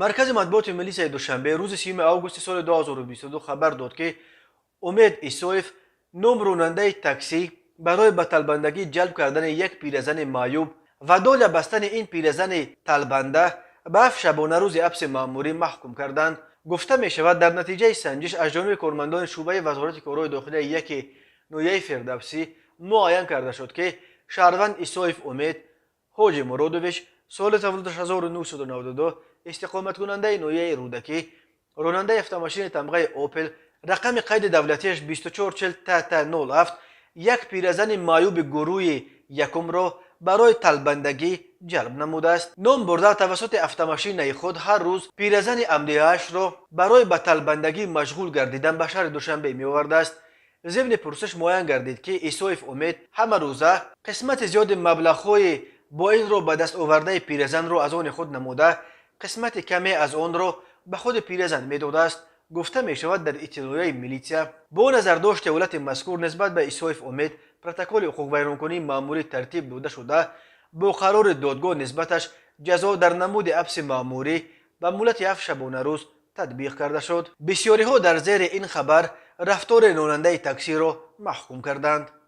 Маркази матбуоти милисияи Душанбе рӯзи 30 августи соли 2022 хабар дод, ки Умед Исоев ном ронандаи таксӣ барои ба талбандагӣ ҷалб кардани як пиразани маъюб ва доля бастани ин пиразани талбанда ба 7 шабонарӯзи ҳабси маъмурӣ маҳкум карданд. Гуфта мешавад, дар натиҷаи санҷиш аз ҷониби кормандони шӯъбаи Вазорати корҳои дохилияи яки ноҳияи Фирдавсӣ муайян карда шуд, ки шаҳрванд Исоев Умед Ҳоҷи Муродович, соли таваллудаш 1992, истиқоматкунандаи ноҳияи Рӯдакӣ, ронандаи автомошини тамғаи «Опел», рақами қайди давлатиаш 2440 ТТ 07, як пиразани маъюби гурӯҳи якумро барои талбандагӣ ҷалб намудааст. Ном бурда тавассути автомошинаи худ ҳар рӯз пиразани ҳамдеҳаашро барои ба талбандагӣ машғул гардидан ба шаҳри Душанбе меовардааст. Зимни пурсиш муайян гардид, ки Исоев Умед ҳама рӯза қисмати зиёди маблағҳои бо ин роҳ ба даст овардаи пиразанро аз они худ намуда, қисмати каме аз онро ба худи пиразан медодааст, гуфта мешавад дар иттилоияи милитсия. Бо назардошти ҳолати мазкур нисбат ба Исоев Умед протоколи ҳуқуқвайронкунии маъмурӣ тартиб дода шуда, бо қарори додгоҳ нисбаташ ҷазо дар намуди ҳабси маъмурӣ ба муҳлати 7 шабонарӯз татбиқ карда шуд. Бисёриҳо дар зери ин хабар рафтори ронандаи таксиро маҳкум карданд.